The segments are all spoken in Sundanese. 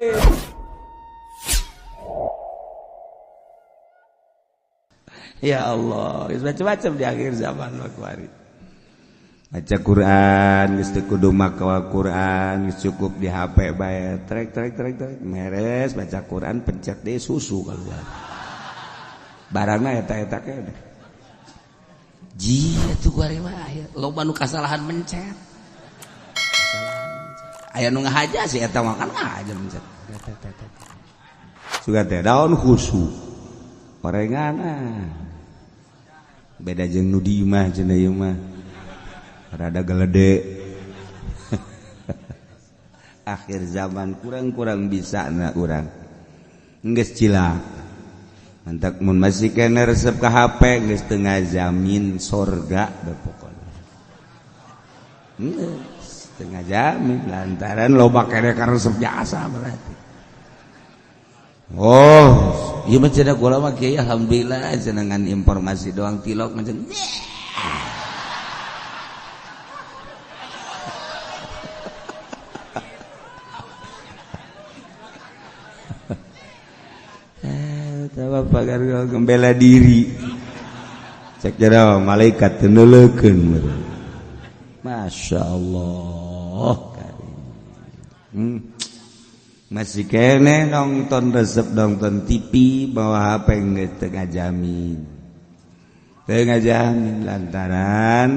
Ya Allah, macam-macam di akhir zaman kuari. Baca Quran, geus teu kudu maca Quran, geus cukup di HP bae. Trek trek trek trek, meres baca Quran pencet deh susu keluar. Barangna eta-eta keneh. Ji atuh kuari mah aya loba nu kasalahan mencet. Kasalahan mencet. Aya nu ngahaja sih eta mah kan ngahaja mencet. Sugan teh daun khusu. Orengan ah. Beda jeung nu di imah cenah ieu mah. Rada gelede. Akhir zaman kurang-kurang bisa na urang. Geus cilaka. Mantak mun masih kena resep ka HP geus teu ngajamin sorga pokona. Geus teu ngajamin lantaran loba keneh ka resep jasa berarti. Oh, ieu mah cenah kula mah kiai alhamdulillah cenah informasi doang tilok macam. Pagar gembela diri cek jero malaikat teu neuleukeun. Masya Allah karim. Masih kene nonton resep nonton TV bawa HP geus teu ngajamin. Teu ngajamin lantaran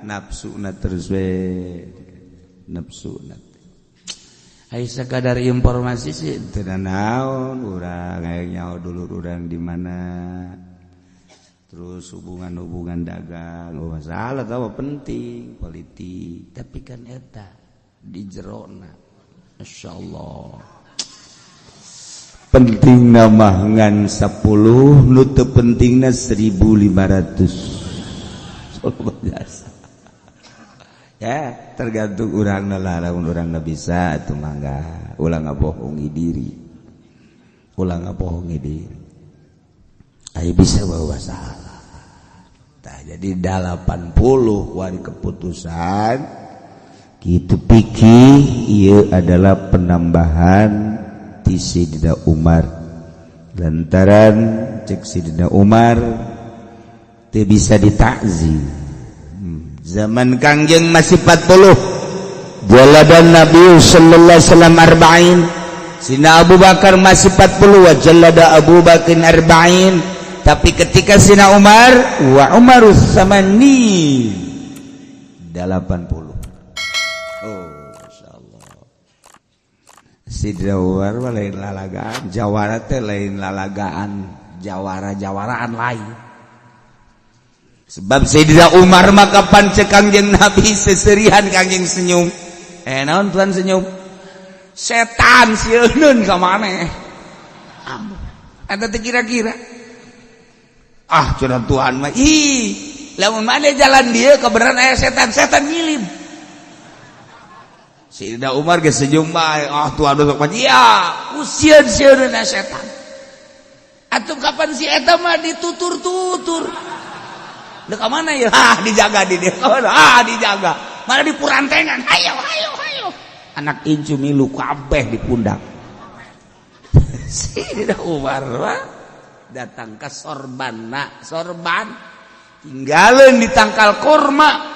nafsuna terus we nafsuna. Ai sakadar informasi sih teu naon urang hayang nyaho dulur urang di mana. Terus hubungan-hubungan dagang, oh masalah tahu penting politik, tapi kan eta di jerona. Masyaallah. Penting mah ngan 10 nu teu pentingna 1500. Biasa. Ya, tergantung urangna lah, lamun urangna bisa atuh mangga, ulah ngabohongi diri. Ulah ngabohongi diri. Ai bisa bawa salah. Tah jadi 80 wari keputusan kitu pikir ieu adalah penambahan ti Sidina Umar. Lantaran cek Sidina Umar teu bisa ditakzir. Zaman Kangjeng masih 40 jaladan Nabi sallallahu alaihi wasallam arba'in. Sina Abu Bakar masih 40 wa jalada Abu Bakar arba'in. Tapi ketika Sina Umar wa Umarus samani 80. Oh, masyaallah. Sidina Umar lain lalagaan, jawara teh lain lalagaan, jawara-jawaraan lain. Sebab Sayyidina Umar maka pancek Kangjeng Nabi seserian Kangjeng senyum. Naon tuan senyum? Setan sieun ka maneh. Eta teh kira-kira. Ah, cenah Tuhan mah ih, lamun maneh jalan dieu kebenaran aya setan, setan ngilim. Sayyidina Umar geus senyum bae. Ah, Tuhan sok mah iya, ku sieun-sieun setan. Atuh kapan si eta mah ditutur-tutur. Dek mana ya? Ah, dijaga di dia. Ah, dijaga. Mana di purantengan. Ayo, ayo, ayo. Anak incu milu kabeh di pundak. Sayyidina Umar mah datang ke sorban, nak sorban. Tinggalin di tangkal kurma.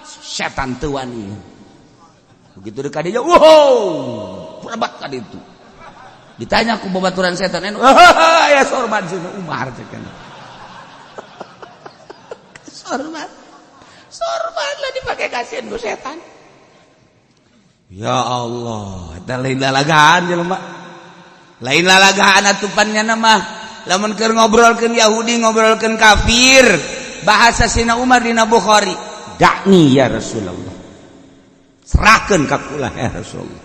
Setan teu wani. Begitu dekat dia, wow, berebat ka ditu. Ditanya ku babaturan setan, ya sorban Sayyidina Umar cek. Sorban, sorban lah dipakai kasihan ku setan. Ya Allah, eta lain lalagaan jelema. Lain lalagaan atupannya nama. Lamun keur ngobrolkeun Yahudi, ngobrolkeun kafir, bahasa Sina Umar dina Bukhari, dakni ya Rasulullah. Serahkeun ka kula ya Rasulullah.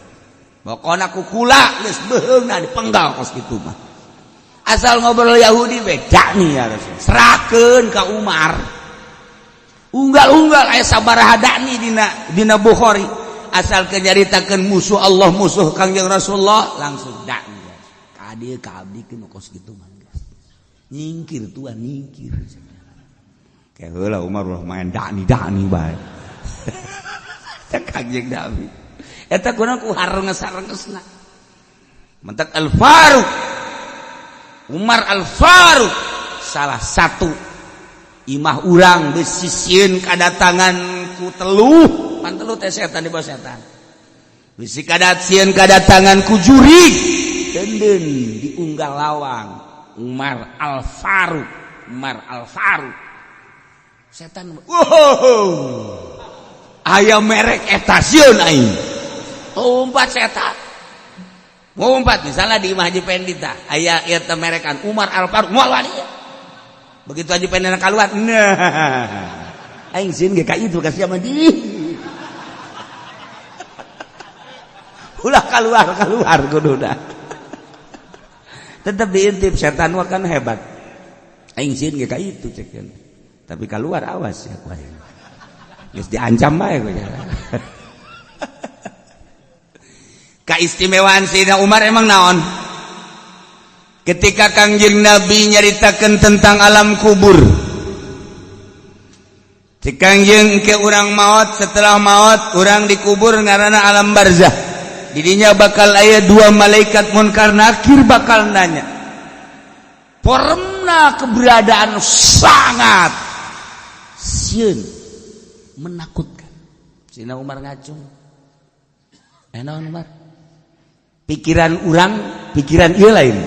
Pokona ku kula geus beuheungna dipenggal kos kitu mah. Asal ngobrol Yahudi we dakni ya Rasulullah. Serahkeun ka Umar. Unggal-unggal aya sabaraha dakni dina Bukhari. Asal kenyaritakeun musuh Allah, musuh Kangjeng Rasulullah, langsung dakni. Ka dieu ka abdi keun kos kitu mah. Nyingkir tuan nyingkir. Kayak heula Umar ulah main dakni dakni bae. Cek Kangjeng Nabi. Eta kunaon ku harenges-harengesna. Mentak Al-Faruq, Umar Al-Faruq salah satu imah urang bisi sieun kadatangan ku teluh, pan teluh teh setan di bawah setan. Bisi sieun kadatangan ku jurig, denden diunggal lawang Umar Al-Faruq, Umar Al-Faruq. Setan, wow, aya merek eta sieun aing. Umpat setan. Ngumpat misalnya di Imah Haji Pendi tah aya ieu teh merekan Umar Al-Faruq moal wani. Begitu Haji Pendi keluar, nah aing sieun ge ka itu ka sia mah di. Ulah keluar kudu dah. Tetep diintip setan mah kan hebat. Aing sieun ge ka itu cek. Tapi keluar awas ya ku aing. Geus diancam bae ku. Keistimewaan Sayyidina Umar emang naon? Ketika Kangjeng Nabi nyaritakan tentang alam kubur, si Kangjeng ke urang maut, setelah maut urang dikubur ngaranna alam barzah. Didinya bakal aya dua malaikat munkar nakir bakal nanya. Formna keberadaan sangat sieun, menakutkan. Sayyidina Umar ngacung. Naon Umar? Pikiran urang, pikiran ieu lain.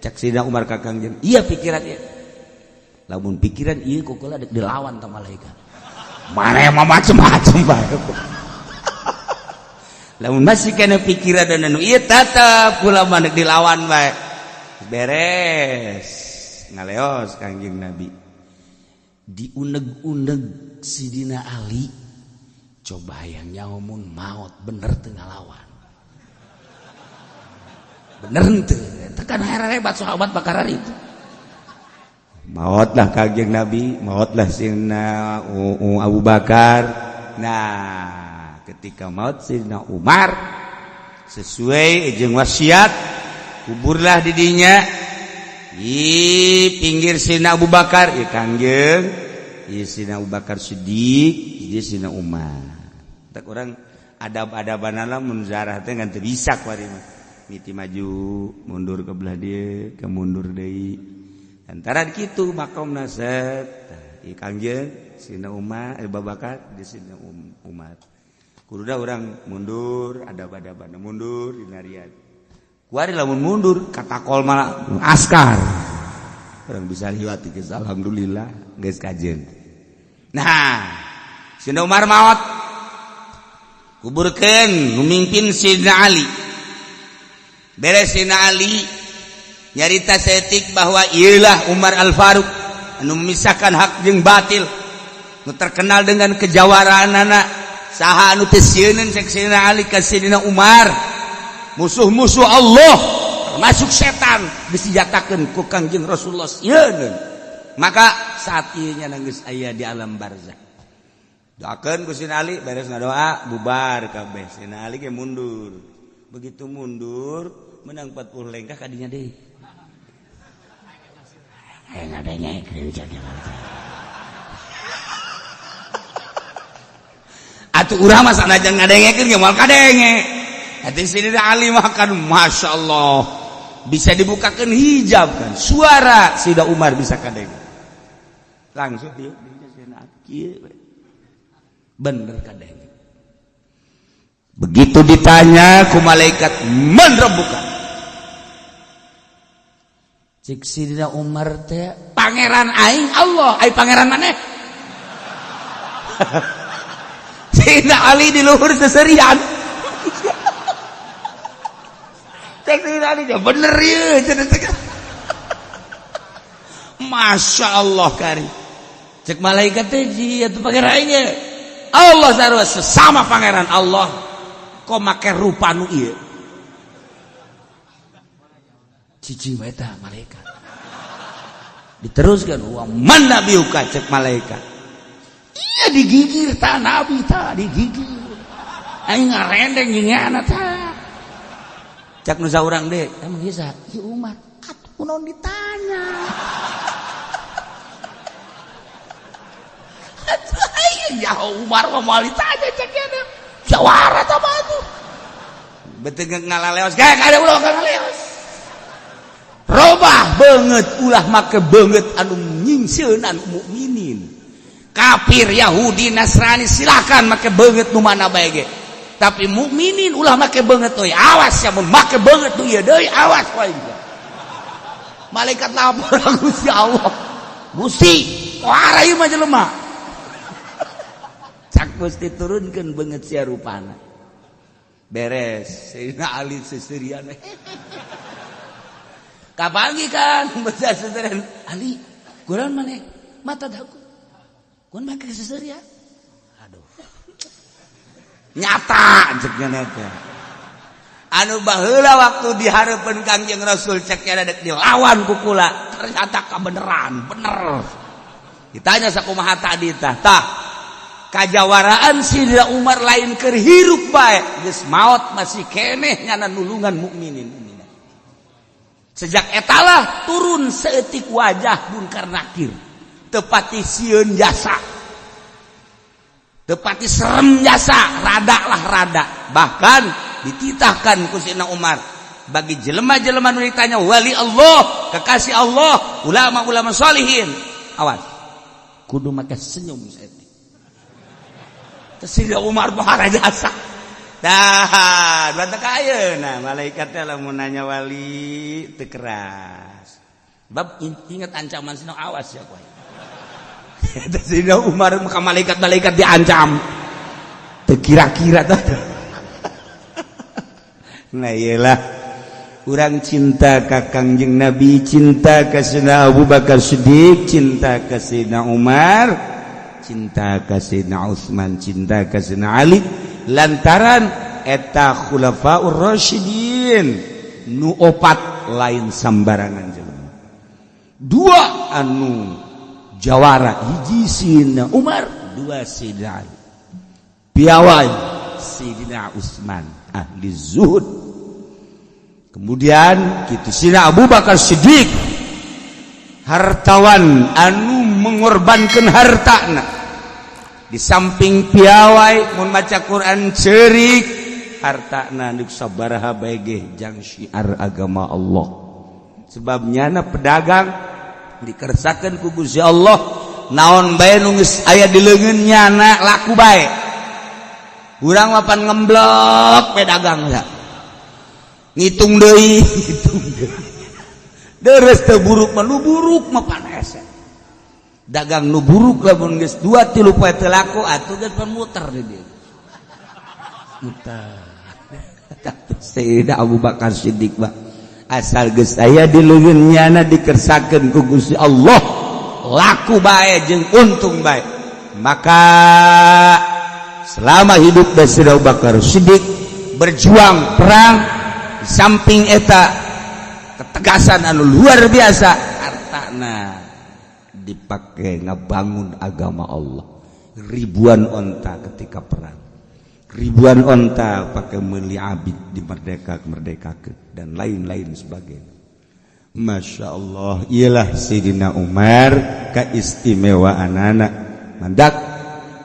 Cak Sayyidina Umar ka Kangjeng, iya pikiran ieu. Lamun pikiran ieu kukula dek dilawan ta malaikat. Mana mah macem-macem bae. Lamun masih kena pikiran dan anu ieu tetep kula mah dek dilawan bae. Beres. Ngaleos Kangjeng Nabi. Diuneg-uneg Sidina Ali. Coba hayang nyaho mun maot bener teu ngalawan. Bener henteu, tekan hebat sahabat bakaran itu. Maotlah Kangjeng Nabi, maotlah Sayyidina Abu Bakar. Nah, ketika maot Sayyidina Umar sesuai jeung wasiat, kuburlah didinya di pinggir Sayyidina Abu Bakar, ieu Kangjeng, ieu Sayyidina Abu Bakar Siddiq, ieu Sayyidina Umar. Tak urang adab-adabanana mun zarah teh ngan teu bisa kuari mah. Miti maju mundur ke belah dia ke mundur deui antara kitu makomna set ieu Kangjeng Sayyidina Umar Abu Bakar di Sayyidina Umar kududa urang mundur adab-adabana mundur dina riad kuari lamun mundur katakol malah askar urang bisa liwat geus alhamdulillah geus kajen. Nah Sayyidina Umar maot kuburkeun memimpin Sayyidina Ali. Beres Sayyidina Ali nyarita setik bahwa ialah Umar Al-Faruq anu memisahkan hak jeung batil, nu terkenal dengan kejawaraanana. Saha anu teu sieuneun cek Sayyidina Ali ka Sayyidina Umar, musuh-musuh Allah termasuk setan disenjatakeun ku Kangjeng Rasulullah sieun. Maka saat ieu nya geus aya di alam barzah. Doakeun ku Sayyidina Ali, beres ngadoa bubar kabeh. Sayyidina Ali ge mundur. Begitu mundur menang 40 lengkah kadinya deui. Atuh urang mah sanajan ngadengekeun ge moal kadenge. Hati Sayyidina Ali mah kan masyaallah bisa dibukakeun hijab kan. Suara Sayyidina Umar bisa kadenge. Langsung dieu Sayyidina Ali bener kadenge. Begitu ditanya ku malaikat man rabbuka? Cik Sayyidina Umar teh pangeran aing Allah, ai pangeran maneh? Sayyidina Ali di luhur seserian. Cek Sayyidina Ali bener ieu cenah. Masya Allah kari. Cek malaikat teh ji atuh pangeran aing ge. Allah sarua sesama pangeran Allah kok make rupa nu ieu. Cicing wae tah malaikat. Diteruskan wa man nabiyuka cek malaikat. Iya digigir tah nabi tah digigir. Aing ngarendeng jeung tah. Cak nu saurang deui, emang ieu saha? Ieu Umar. Atuh kunaon ditanya. Atuh aing ya Umar mah moal ditanya cek nya. Jawara tah mah atuh. Betul ngalaleos kayak ada ulah ngaleos. Robah banget, ulah make banget anu nyingsieunan mukminin. Kafir, Yahudi, Nasrani silakan make banget nu mana bae ge. Tapi mukminin ulah make banget euy. Awas ya mun make banget nu ieu deui, awas wae. Malaikat lapor Gusti Allah. Gusti, wah ieu mah jelema. Cak Gusti, turunkeun beungeut sia rupana. Beres, Sayyidina Ali seserian. Kapanggih kan besar seserian Ali, kurang mana? Mata daku. Kun make seserian. Aduh. Nyata cek teh. Anu baheula waktu dihareupeun Kangjeng Rasul cek dek dilawan ku kula, ternyata kebenaran, bener. Ditanya sakumaha tadi tah? Tah, kajawaraan Sidina Umar lain keur hirup bae, geus maot masih keneh nyana nulungan mukminin. Sejak etalah turun seetik wajah Munkar Nakir, tepati sieun jasa, tepati serem jasa, rada lah rada. Bahkan dititahkan ku Sidina Umar bagi jelema-jelema nu ditanya wali Allah, kekasih Allah, ulama-ulama solihin, awas, kudu make senyum seetik. Sidina Umar bahara jasa. Dah, batak ayeuna malaikat teh lamun nanya wali teu keras. Bab ingat ancaman sino, awas ya kowe. Sidina Umar maka malaikat-malaikat diancam. Teu kira-kira tah. Nah, iyalah urang cinta ka Kangjeng Nabi, cinta ka Sayyidina Abu Bakar Siddiq, cinta ka Sayyidina Umar, cinta ka Sayyidina Utsman, cinta ka Sayyidina Ali, lantaran eta khulafaur rasyidin nu opat lain sambarangan jelema. Dua anu jawara, hiji Sayyidina Umar, dua Sayyidina Ali. Piawai Sayyidina Utsman ahli zuhud. Kemudian gitu Sayyidina Abu Bakar Siddiq hartawan anu mengorbankan hartana. Di samping piawai mun maca Quran cerik, hartana nu sabaraha bae ge jang syiar agama Allah. Sebab nyana pedagang dikersakeun ku Gusti Allah, naon bae nu geus aya di leungeun nyana laku bae. Urang mah pan ngemblok pedagang ya. Ngitung deui, ngitung deui. Deres teu buruk mah, nu buruk mah pan hese. Dagang nu buruk lamun geus 2-3 poe teu laku atuh geus pan muter di dieu. Muter. Sayyidina Abu Bakar Siddiq mah asal geus aya di leungeun nyana dikersakeun ku Gusti Allah laku bae jeung untung bae. Maka selama hidup Sayyidina Abu Bakar Siddiq berjuang perang, di samping eta ketegasan anu luar biasa, hartana dipakai ngebangun agama Allah. Ribuan onta ketika perang, ribuan onta pakai meli abid di merdeka merdeka dan lain-lain sebagainya. Masya Allah, ialah Sayyidina Umar keistimewaan anak mandak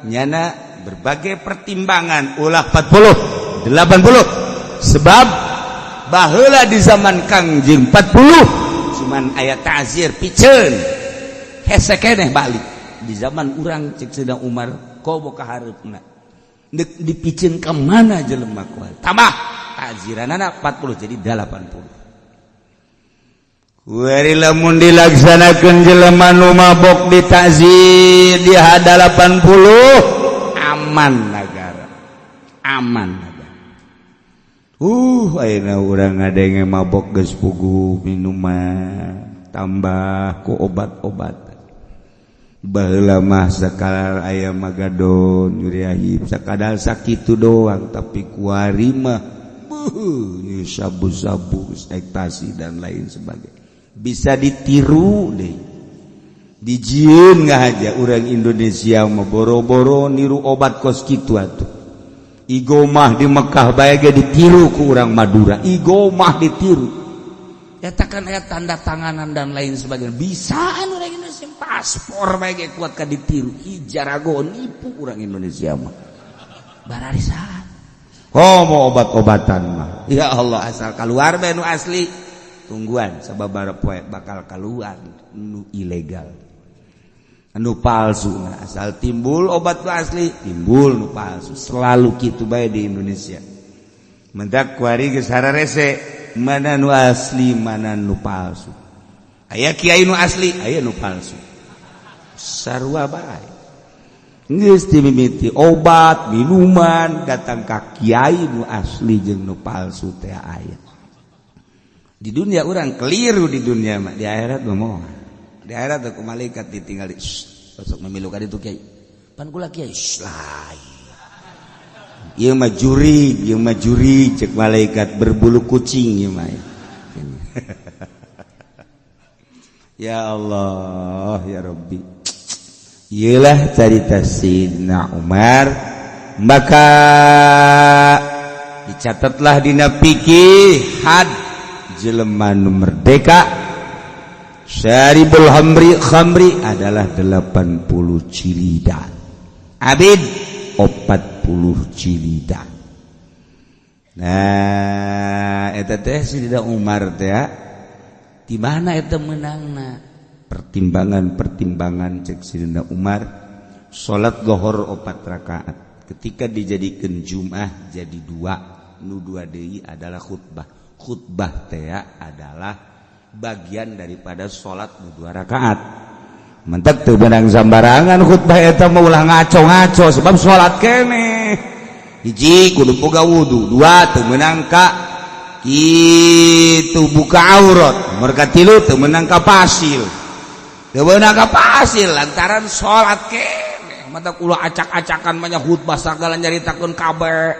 nyana berbagai pertimbangan ulah 40 80, sebab baheula di zaman Kangjeng 40 cuman ayat ta'zir piceun hese keneh. Balik di zaman urang, cek Sayyidina Umar, komo ka hareupna deuk dipiceun ka mana jelema kuat, tambah ta'ziranana 40 jadi 80. Kuari lamun dilaksanakeun jelema nu mabok ditazir di 80, aman negara, aman negara. Ayeuna urang ngadenge mabok geus puguh minuman tambah ku obat-obat. Baheula mah sakadar aya magadon nyuriahib sakadar sakitu doang, tapi kuari mah sabu-sabu, ekstasi, dan lain sebagainya bisa ditiru deh, dijieun nggak aja. Orang Indonesia mah boro-boro niru obat kos kitu atuh. Igomah di Mekah bae ge ditiru ku urang Madura, igomah ditiru. Eta kan aya tanda tanganan dan lain sebagainya, bisa anu orang Indonesia paspor bae ge kuat ka ditiru. Ijarago nipu orang Indonesia mah bararisan. Oh mau obat-obatan mah. Ya Allah asal keluar bae nu asli. Tungguan sababaraha poe bakal keluar nu ilegal. Nu palsu asal timbul obat nu asli, timbul nu palsu. Selalu kitu bae di Indonesia. Mendak kuari geus hararese mana nu asli mana nu palsu. Aya kiai nu asli, aya nu palsu. Sarua bae. Geus dimimiti obat, minuman, datang ka kiai nu asli jeung nu palsu teh aya. Di dunia orang keliru di dunia mah, di akhirat mah moal. Di akhirat ku malaikat ditinggali, sok memilu ka ditu kiai. Pan kula kiai, lain. Ieu mah jurig, ieu mah jurig cek malaikat berbulu kucing ieu mah. Ya Allah, ya Rabbi. Ialah carita Sayyidina Umar, maka dicatatlah dina fikih had jelema nu merdeka syaribul khamri adalah 80 jilidan, abid 40 jilidan. Nah eta teh Sayyidina Umar teh di mana eta meunangna? Pertimbangan-pertimbangan cek Sayyidina Umar, salat zuhur 4 rakaat ketika dijadikan Jum'ah jadi 2, nu 2 deui adalah khutbah. Khutbah teh adalah bagian daripada salat nu 2 rakaat. Mentek teu beunang sambarangan khutbah eta mah ulah ngaco-ngaco sebab salat keneh. Hiji kudu boga wudu, 2 teu meunang ka kitu buka aurat, nomor katilu teu meunang ka pasil. Beunang ka pasil lantaran salat keneh. Mata kula acak-acakan banyak khutbah sagala nyaritakeun kabeh.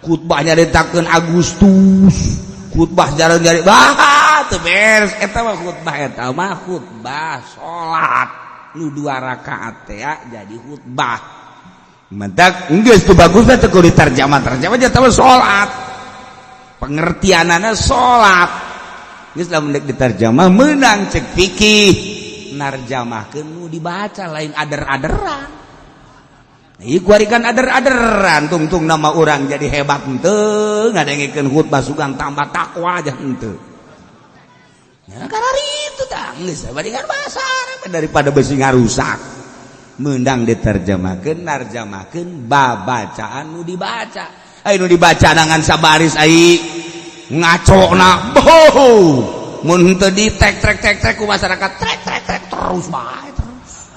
Khutbah nyaritakeun Agustus, khutbah jarang nyari bah teu beres eta mah khutbah eta mah khutbah salat nu 2 rakaat teh jadi khutbah. Mentak geus teu bagus teh kudu diterjemah terjemah eta mah salat. Pengertianana salat. Geus lamun deuk diterjemah meunang cek fikih. Narjamahkeun nu dibaca lain ader-aderan. Ieu kuari kan ader-aderan tungtung nama urang jadi hebat henteu ngadengekeun khutbah sugan tambah takwa aja henteu. Ya kararitu tah geus bandingan bahasa Arab daripada besi ngarusak. Meundang diterjemahkeun narjamahkeun babacaan nu dibaca. Ai nu dibaca dengan sabaris ai ngacona. Boh. Mun henteu di tek trek tek trek ku masyarakat trek trek trek terus bae terus.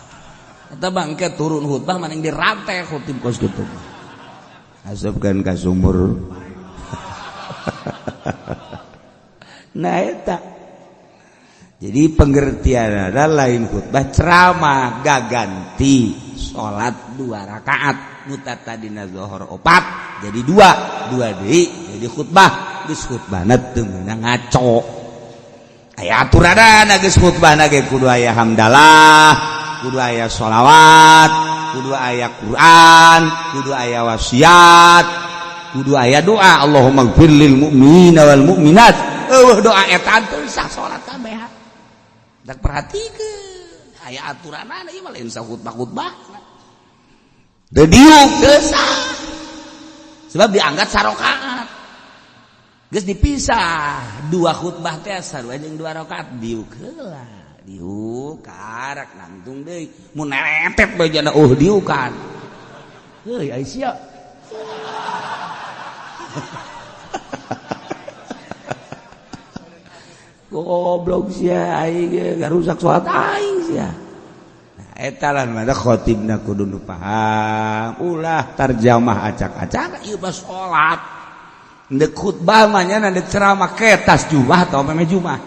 Eta bangke turun khutbah maning dirantai khutib kos kitu. Asupkeun ka sumur. Nah eta. Jadi pengertian adalah lain khutbah ceramah gaganti salat 2 rakaat nu tadina zuhur 4 jadi 2, 2 deui jadi khutbah. Geus khutbahna teu meunang ngaco. Aya aturanana geus khutbahna ge kudu aya hamdalah, kudu aya sholawat, kudu aya Quran, kudu aya wasiat, kudu aya doa Allahumma gfir lil mu'minina wal mu'minat. Eueuh doa eta teu sah salat kabeh. Dak perhatikeun aya aturanana ieu mah lain sah khutbah-khutbah. Teu diuk teu sah. Sebab dianggap sarokaat. Geus dipisah 2 khutbah teh sarua jeung 2 rakaat diuk heula. Diuk karak nangtung deui mun neretet bae jana diukan. Heuy ai sia. Goblok sia aing ge ngarusak salat aing sia. Nah eta lah mah khotibna kudu nu paham, ulah tarjamah acak-acak ieu mah salat. Ndek khutbah mah nya ndek ceramah ketas jumah atau meme jumah.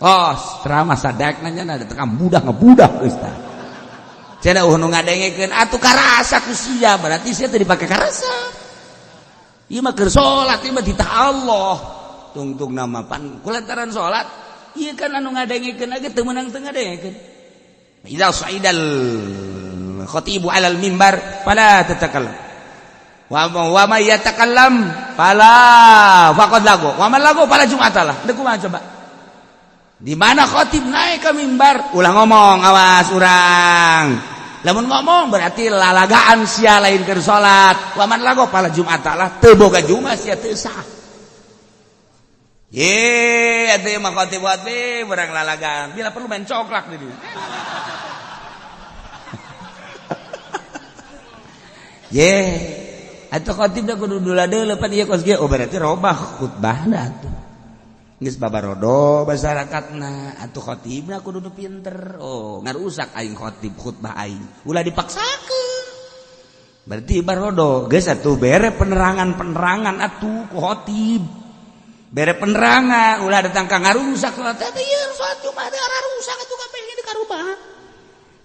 Oh, ceramah sadekna nya tekan budak ngebudak geus tah. Cenah eueuh nu ngadengekeun atuh karasa ku sia berarti sia teu dipake karasa. Ieu mah keur salat ieu mah ditah Allah. Tungtung nama pan kulantaran salat ieu kan anu ngadengekeun ge teu meunang teu ngadengekeun. Idza sa'idal khatibu 'alal mimbar fala tatakallam. Wa may yatakallam fala faqad lagu. Wa man lagu fala jum'atalah. Deuk kumaha coba? Di mana khatib naik ke mimbar ulah ngomong awas urang. Lamun ngomong berarti lalagaan sia lain keur salat. Waman lago pala Jumat lah teu boga Jumat sia teu sah. Ye, atuh mah khotib khotib urang lalagaan. Bila perlu main coklak di dieu. Ye, atuh khotib da kudu dula deuleu pan ieu kos kieu. Oh berarti robah khutbahna atuh. Geus babarodo masyarakatna atuh khotibna kudu nu pinter. Oh, ngarusak aing khotib khutbah aing. Ulah dipaksakeun. Berarti barodo geus atuh bere penerangan-penerangan atuh ku khotib. Bere penerangan ulah datang ka ngarusak salat teh ieu salat Jumat rusak atuh kabeh di karubah.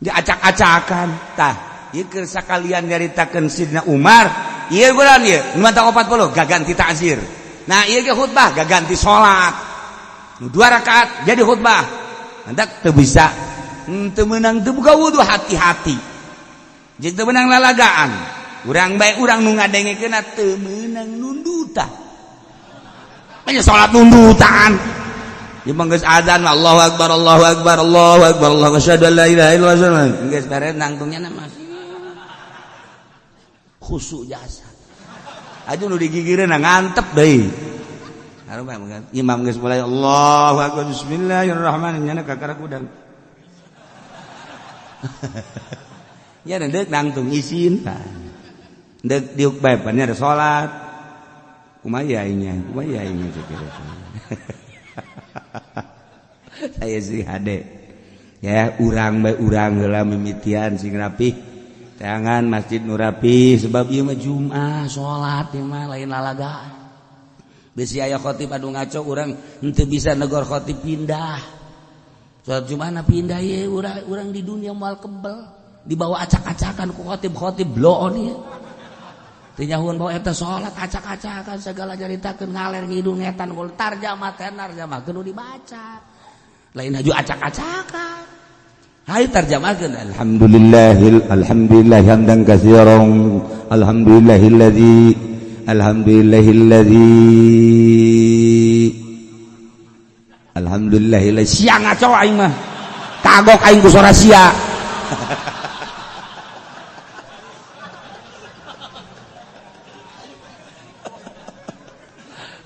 Diacak-acakan tah. Ieu keur sakalian nyaritakeun Sidna Umar, ieu bulan ieu nu manta 40 gaganti ta'zir. Nah ieu ge khutbah gaganti salat. Nu 2 rakaat jadi khutbah. Hendak teu bisa teu meunang teu buka wudu hati-hati. Jeung teu meunang lalagaan. Urang bae urang nu ngadengekeunna teu meunang nundutan. Nya salat nundutan. Ieu mah geus azan Allahu akbar Allahu akbar Allahu akbar Allahu asyhadu an la ilaha illallah. Geus beres nangtungnya mah khusyuk jasa. Aduh nu digigireun ngantep deui. Imam geus mulai Allahu akbar bismillahirrahmanirrahim nyana kakara kudang. Ya deuk nangtung isin tah. Deuk diuk bae pan ada salat. Kumaha aingnya? Kumaha aingnya kira-kira. Saya sih hade. Ya urang bae urang heula mimitian sing rapih. Tangan masjid nu rapi sebab ieu mah Jumat salat ieu mah lain lalagaan. Bisi aya khotib anu ngaco urang henteu bisa negor khotib pindah. Salat Jumat pindah ye urang di dunia moal kebel dibawa acak-acakan ku khotib-khotib bloon ieu. Teu nyahueun bawa eta salat acak-acakan segala caritakeun ngaler ngidul ngetan gol tarjamah tenar tarjamah kudu dibaca. Lain haju acak-acakan. Hai tarjamahkeun alhamdulillahil alhamdulillah hamdan katsiran alhamdulillahilladzi alhamdulillahilladzi alhamdulillahilladzi sia ngaco aing mah kagok aing ku sora sia.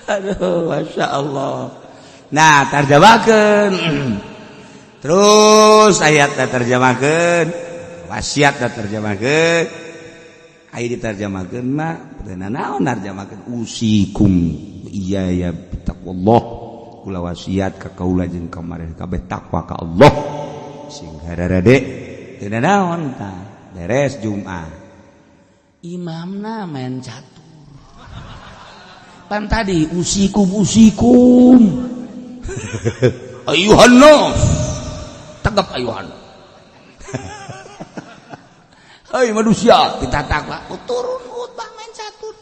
Aduh Masya Allah. Nah tarjamahkeun terus ayat terjemahkeun wasiat terjemahkeun aya diterjemahkeun mah teu naon narjemahkeun usikum iya ya taqwallah kula wasiat ka kaula jeung ka mareh kabeh takwa ka Allah sing hararade teu naon tah beres Jumat imamna main catur pan tadi usikum usikum ayuhan nas tegap ayuhan. Hei manusia, kita takwa turun khutbah main catur.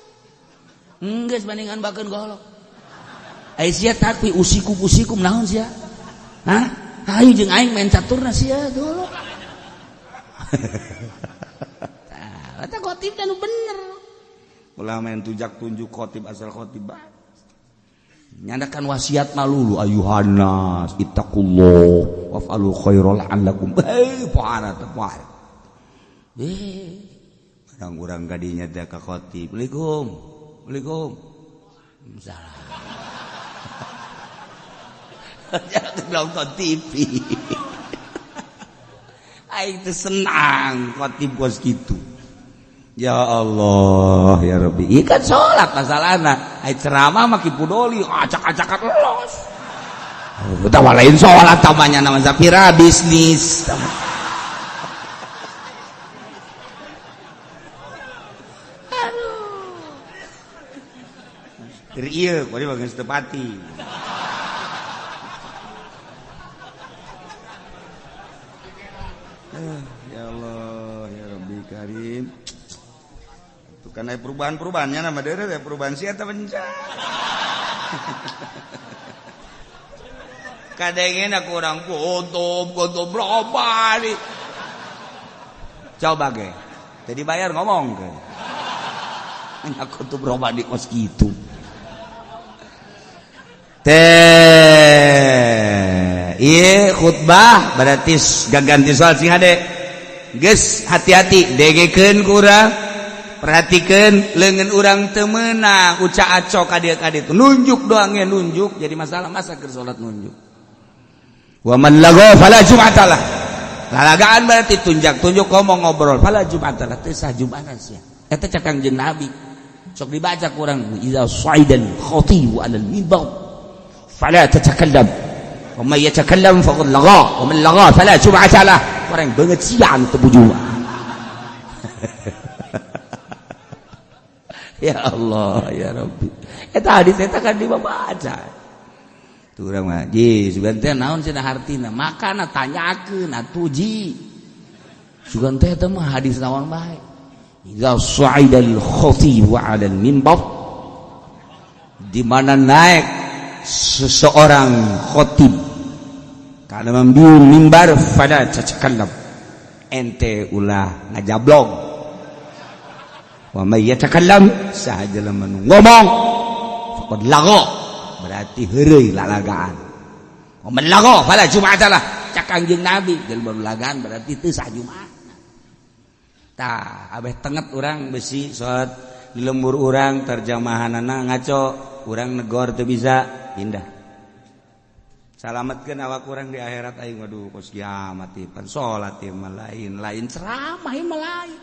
Geus bandingan bakeun golok. Ai sia takwi usikum usikum naon sia? Hah? Hayu jeung aing main caturna sia golok. Tah, eta khotib nu bener. Ulah main tujak tunjuk khotib asal khotib. Nyandakan wasiat malulu ayuhan nas ittaqullah waf'alu khairal la'allakum hei pohara teh pohara barang urang kadinya teh ka khotib Assalamualaikum Assalamualaikum salah. Jangan nonton TV aing teh senang khotib kos kitu. Ya Allah ya Rabbi ieu kan salat masalahna ai ceramah mah kipudoli acak-acakan los. Utawa lain salat tamanya nama Zafira bisnis. Aduh. Keur ieu kuari mah geus teu pati. Ya Allah ya Rabbi Karim. Karena perubahan-perubahannya nama dere ya perubahan sia teh bencana. Kadengena aku orang gotob gotob berapa nih. Coba ge. Tadi bayar ngomong ke. Aku tuh berubah di kos gitu. Teh, ieu khutbah berarti gaganti soal sing hade. Geus hati-hati dengekeun ku urang, perhatikeun leungeun urang teu meunang ucak acok ka dieu ka ditu. Nunjuk doang ge nunjuk jadi masalah, masa keur salat nunjuk. Wa man lagha fala jum'atalah. Lalagaan berarti tunjak-tunjuk ngomong ngobrol, fala jum'atalah, teu sah jum'atan sia. Eta cek Kangjeng Nabi. Sok dibaca kurang idza sa'idal khatibu 'ala al-mimbar fala tatakallam wa man yatakallam faqad lagha wa man lagha fala jum'ata lah. Orang banget sia anu teu jumat. Ya Allah ya Rabbi. Eta hadis eta kan dibaca. Tuh urang mah ji sugan teh naon cenah hartina, makana tanyakeun atuh ji. Sugan teh eta mah hadis naon bae. Idza sa'idal khatibu 'ala al-mimbar, di mana naik seseorang khatib kana membiung mimbar, fala tatakallam, ente ulah ngajablog. Wa may yatakallam, saha jelema nu ngomong, faqad lagha, berarti heureuy lalagaan. Wa man lagha fala jum'atalah, cak Kangjeng Nabi jelema lalagaan berarti teu sah Jumat. Tah abeh tenget urang besi salat di lembur urang terjemahanana ngaco, urang negor teu bisa pindah. Salametkeun awak urang di akhirat aing, waduh kos kiamat ieu pan salat ieu mah lain, lain ceramah ieu mah lain.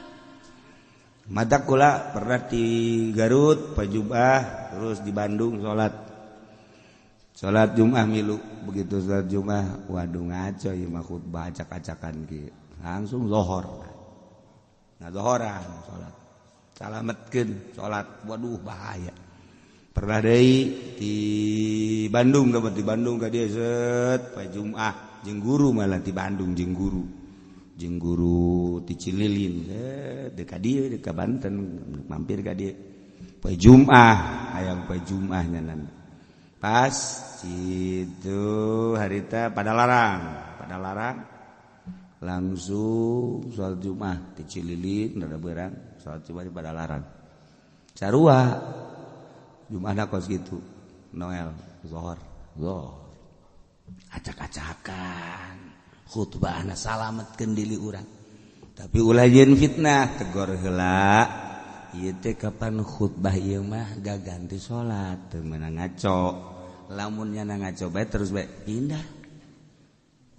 Matak kula pernah di Garut pajubah, terus di Bandung salat. Salat Jumat milu, begitu salat Jumat waduh ngaco ieu mah khutbah acak-acakan kieu. Langsung zohor. Nah zohoran salat. Salametkeun salat, waduh bahaya. Pernah deui di Bandung, kabar di Bandung ka dieu set pa Jumat jeung guru malah di Bandung jeung guru. Jeung guru ti Cililin set deuk ka dieu deuk ka Banten mampir ka dieu. Poe Jumat hayang poe Jumat nyanan. Pas itu harita pada larang langsung sholat Jumat di Cililin rada berang sholat Jumat di Padalarang sarua Jumatna kos gitu Noel zohor zohor acak-acakan khutbahna salametkeun diri urang tapi ulah jeung fitnah tegor heula ieu teh kapan khutbah ieu mah gaganti salat teu meunang ngaco lamun nyana ngaco bae terus bae pindah.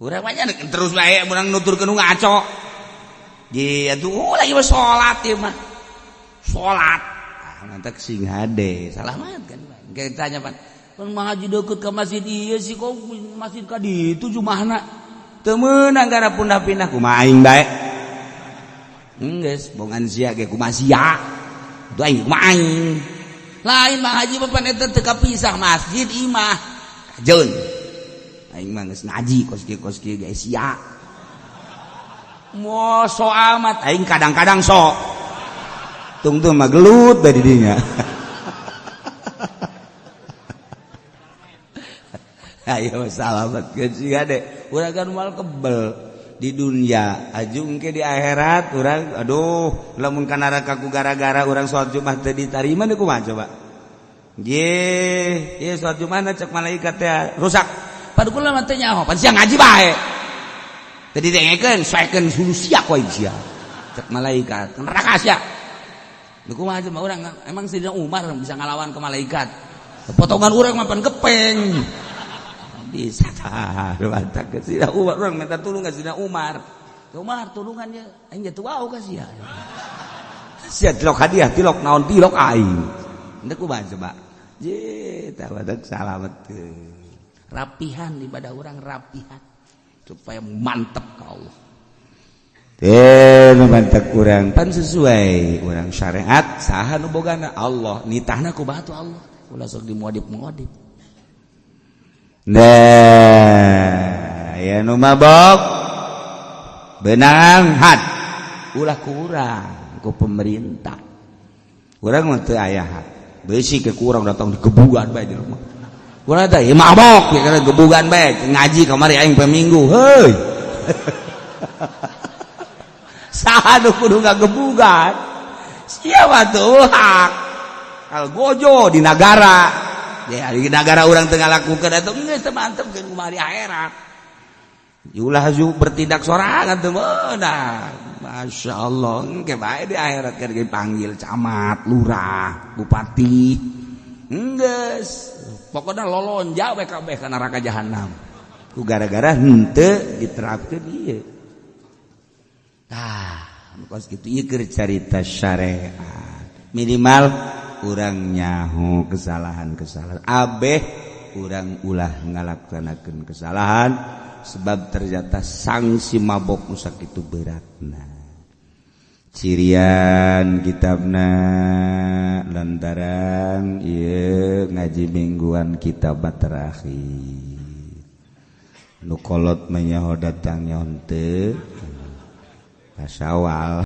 Urang mah terus bae urang nuturkeun nu ngaco. Ji atuh lagi mah salat ieu mah. Salat. Ah mantak sing hade, salah banget kan. Engke tanya pan, "Pan ngaji deukeut ka masjid ieu sih kok masjid ka ditu jumahna?" Teu meunang gara pindah-pindah kumaha aing bae. Geus bongan sia ge kumaha sia. Atuh aing kumaha aing. Lain mah haji mah pan eta teu kapisah masjid imah. Kajeun. Aing mah geus ngaji kos kieu ge sia. Mo so amat aing kadang-kadang sok. Tungtung mah gelut bae di dinya. Ayo salamet geus sia de. Urang kan moal kebel di dunia ajung ke di akhirat urang aduh lamun ka neraka ku gara-gara urang salat Jumat teu ditarima deui kumaha coba. Ye, ieu salat Jumat cek malaikat teh rusak. Padu kula mah teu nyaho, pan sia ngaji bae. Teu didengekeun, soekeun hulu sia ku aing sia. Cek malaikat, neraka sia. Leuh kumaha coba urang emang Sayyidina Umar bisa ngalawan ke malaikat. Potongan urang mah pan gepeng. Bisa tah, mantap ke Sayyidina Umar urang minta tulung ka Sayyidina Umar. Umar tulungan ye, aing teu wau ka sia. Sia tilok hadiah, tilok naon tilok aing. Henteu kumaha coba. Ye, tah badak salametkeun. Rapihan ibadah orang rapihan supaya mantep ke Allah. Mantep kurang pan sesuai orang syariat saha nu bogana Allah nitahna ku batu Allah ulah sok dimuadib-muadib. Nah, ya nu mabok benang had ulah kurang ku pemerintah. Urang mah teu aya had. Beusi ke kurang datang digebugan bae di rumah. Urang teh ieu mabok ya kana gebugan bae ngaji kamari aing pe minggu heuy. Saha nu kudu ngagebugan? Sia mah teu hak. Al gojo di nagara. Ya di nagara urang teu ngalakukeun atuh geus teu mantepkeun kumaha di akhirat. Ulah bertindak sorangan teu meunang. Masya Allah, engke bae di akhirat keur dipanggil camat, lurah, bupati. Enggeus, pokoknya lolonja we kabeh ka neraka jahanam. Ku gara-gara henteu diterapkeun ieu. Tah, kos kitu ieu keur carita syariat. Minimal urang nyaho kesalahan-kesalahan. Abeh urang ulah ngalaksanakeun kesalahan sebab ternyata sanksi mabok nu sakitu beratna. Cirian kitabna lantaran ieu ngaji mingguan kitab terakhir. Nu kolot mah nyaho datang nyaho teu. Kasawal.